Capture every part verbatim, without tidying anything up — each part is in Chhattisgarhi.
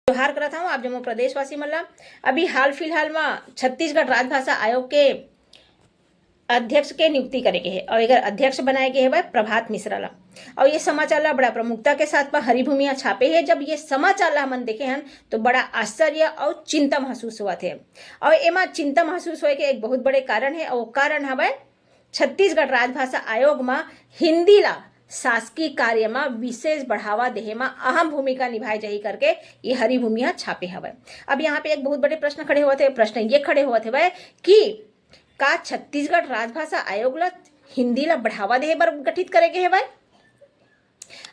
जोहार करत हूँ आप जम्मो प्रदेशवासी मन ला। अभी हाल फिलहाल में छत्तीसगढ़ राजभाषा आयोग के अध्यक्ष के नियुक्ति करे गे हे और एकर अध्यक्ष बनाए गे हवय प्रभात मिश्रा ला। और ये समाचार ला बड़ा प्रमुखता के साथ में हरिभूमि ह छापे हे। जब ये समाचार ला हमन देखे हन तो बड़ा आश्चर्य और चिंता महसूस होवत हे। और एमा चिंता महसूस होए के एक बहुत बड़े कारण हे, और वो कारण हवय छत्तीसगढ़ राजभाषा आयोग म हिंदी ला शासकीय कार्य म विशेष बढ़ावा देहे म अहम भूमिका निभाए जाही करके ये हरिभूमि ह छापे हवय। अब यहाँ पे एक बहुत बड़े प्रश्न खड़े होवत हे। प्रश्न ये खड़े होवत हवय कि का छत्तीसगढ़ राजभाषा आयोग ला हिंदी ला बढ़ावा देहे बर गठित करे गे हवय?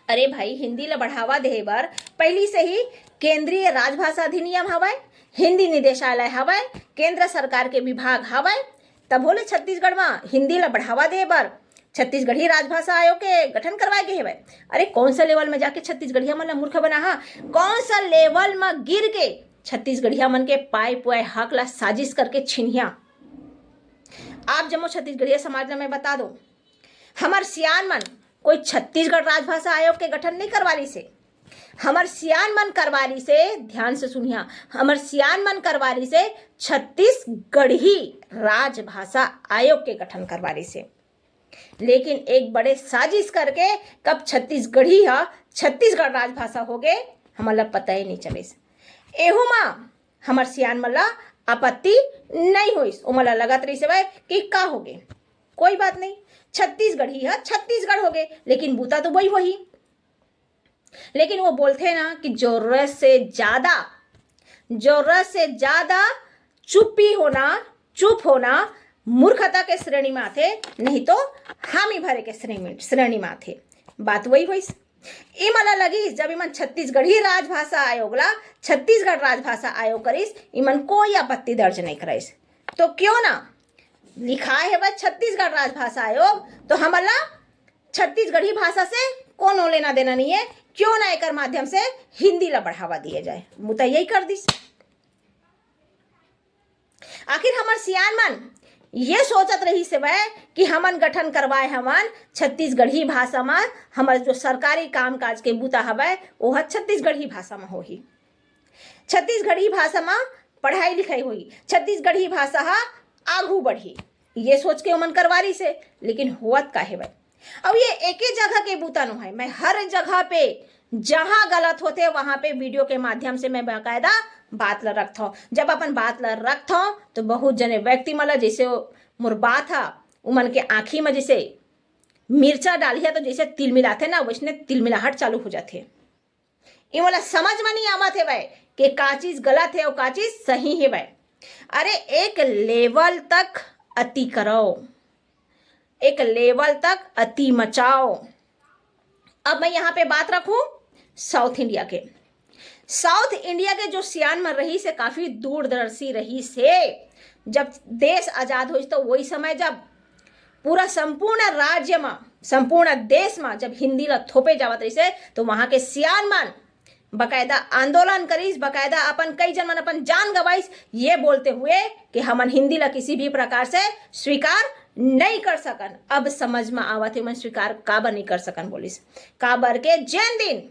अरे भाई, हिंदी ला बढ़ावा देहे बर पहिली से ही केंद्रीय राजभाषा अधिनियम हवय, हिंदी निदेशालय हवय, केंद्र सरकार के विभाग हवय, तभो ले छत्तीसगढ़ म हिंदी ला बढ़ावा देहे बर छत्तीसगढ़ी राजभाषा आयोग के गठन करवाए गे हवय। अरे, कौन सा लेवल में जाके छत्तीसगढ़िया मन ला मूर्ख बना हा? कौन सा लेवल में गिर के छत्तीसगढ़िया मन के पाए पुआए हक ला साजिश करके छिनिया? आप जम्मो छत्तीसगढ़िया समाज ला मैं बता दो, हमर सियान मन कोई छत्तीसगढ़ राजभाषा आयोग के गठन नहीं करवा लिस हे। हमर सियान मन करवा लिस हे, ध्यान से सुनिया, हमर सियान मन करवा लिस हे छत्तीसगढ़ी राजभाषा आयोग के गठन करवा लिस हे। लेकिन एक बड़े साजिश करके कब छत्तीसगढ़ी ह छत्तीसगढ़ राजभाषा हो गे, हमन ला पता ही नहीं चलिस। एहू मा हमर सियान मन ला आपत्ति नहीं होइस। ओमन ला लगत रहिस हवय कि का हो गे, कोई बात नहीं, छत्तीसगढ़ी ह छत्तीसगढ़ हो गे, लेकिन बूता तो वही होही। लेकिन वो बोलथे ना कि जरूरत से ज्यादा, जरूरत से ज्यादा चुप्पी होना, चुप होना मूर्खता के श्रेणी में आथे, नहीं तो हामी भरे के श्रेणी, श्रेणी में आथे। बात वही होइस। इमन ला लगिस, जब इमन छत्तीसगढ़ी राजभाषा आयोग ला छत्तीसगढ़ राजभाषा आयोग करिस, इमन कोई आपत्ति दर्ज नहीं कराइस। तो क्यों ना लिखाए हवय छत्तीसगढ़ राजभाषा आयोग, तो हमन ला छत्तीसगढ़ी भाषा से कोनो लेना देना नहीं है, क्यों ना एकर माध्यम से हिंदी ला बढ़ावा दिए जाए। मुद्दा यही कर दिस। आखिर हमर सियान मन ये सोचत रहिस हवय कि हमन गठन करवाए हवन छत्तीसगढ़ी भाषा म, हमर जो सरकारी कामकाज के बूता हवय, ओह छत्तीसगढ़ी भाषा म होही। छत्तीसगढ़ी भाषा म पढ़ाई लिखाई होही, छत्तीसगढ़ी भाषा ह आघू बढ़ही, ये सोच के ओमन करवा लिस हे। लेकिन होवत का हेवय? अउ ये एके जगह के बूता नोहय, मैं हर जगह पे जहाँ गलत होथे, वहाँ पे वीडियो के माध्यम से मैं बाकायदा बात ल रखथौं। जब अपन बात ल रखथौं, तो बहुत जने व्यक्ति मन ल, जैसे मोर बात ह, उमन के आँखी म जैसे मिर्चा डालही, तो जैसे तिलमिलाथे ना, वैसने तिलमिलाहट चालू हो जाथे। ये मोला समझ म नहीं आवत हेवय कि का चीज गलत हे अउ का चीज सही हेवय। अरे, एक लेवल तक अति करव, एक लेवल तक अति मचाव। अब मैं यहाँ पे बात रखूं साउथ इंडिया के। साउथ इंडिया के जो सियान मन रहिस हे, काफी दूरदर्शी रहिस हे। जब देश आजाद होइस, तो वही समय जब पूरा संपूर्ण राज्य म, संपूर्ण देश म जब हिंदी ल थोपे जावत रहिस हे, तो वहाँ के सियान मन बकायदा आंदोलन करिस, बकायदा अपन कई जन मन अपन जान गवाइस, ये बोलते हुए कि हमन हिंदी ल किसी भी प्रकार से स्वीकार नहीं कर सकन। अब समझ म आवत हे, मन स्वीकार काबर नहीं कर सकन बोलिस। काबर के जेन दिन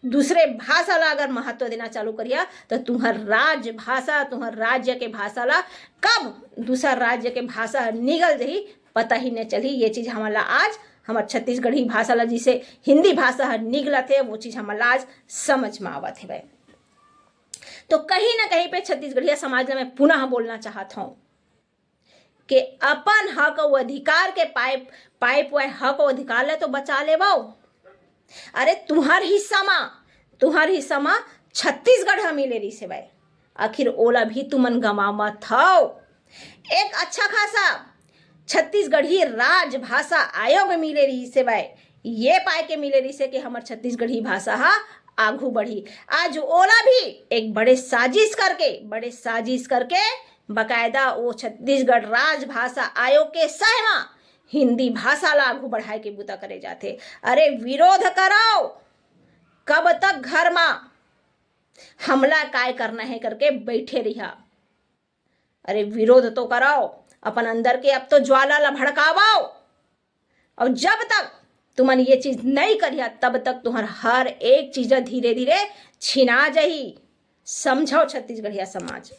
दूसरे भाषा ला अगर महत्व देना चालू करिया, तो तुम्हर राजभाषा, तुम्हर राज्य के भाषा ला कब दूसर राज्य के भाषा ह निगल जही, पता ही नहीं चलही। ये चीज हमन ला आज, हमर छत्तीसगढ़ी भाषा ला जिसे हिंदी भाषा ह निगलत हे, वो चीज हमन ला आज समझ म आवत हेवय। तो कहीं ना कहीं पे छत्तीसगढ़िया समाज ला मैं पुनः बोलना चाहत हौं कि अपन हक अउ अधिकार के पाए, पाए पुआए हक अउ अधिकार ला तो बचा लेवव। अरे, तुहर हिस्सा म, तुहर हिस्सा म छत्तीसगढ़ ह मिले रहिस हेवय, आखिर ओला भी तुमन गंवा मत हव। एक अच्छा खासा छत्तीसगढ़ी राजभाषा आयोग मिले रहिस हेवय, ये पाए के मिले रहिस हे कि हमर छत्तीसगढ़ी भाषा ह आघू बढ़ही। आज ओला भी एक बड़े साजिश करके, बड़े साजिश करके बकायदा वो छत्तीसगढ़ राजभाषा आयोग के सह म हिंदी भाषा ला आघू बढ़ाए के बूता करे जाथे। अरे, विरोध करव, कब तक घर म हमला काय करना हे करके बइठे रहिहा? अरे, विरोध तो करव, अपन अंदर के अब तो ज्वाला ला भड़कावव। अउ जब तक तुमन ये चीज नहीं करिहा, तब तक तुम्हर हर एक चीज धीरे धीरे छिना जही। समझव छत्तीसगढ़िया समाज,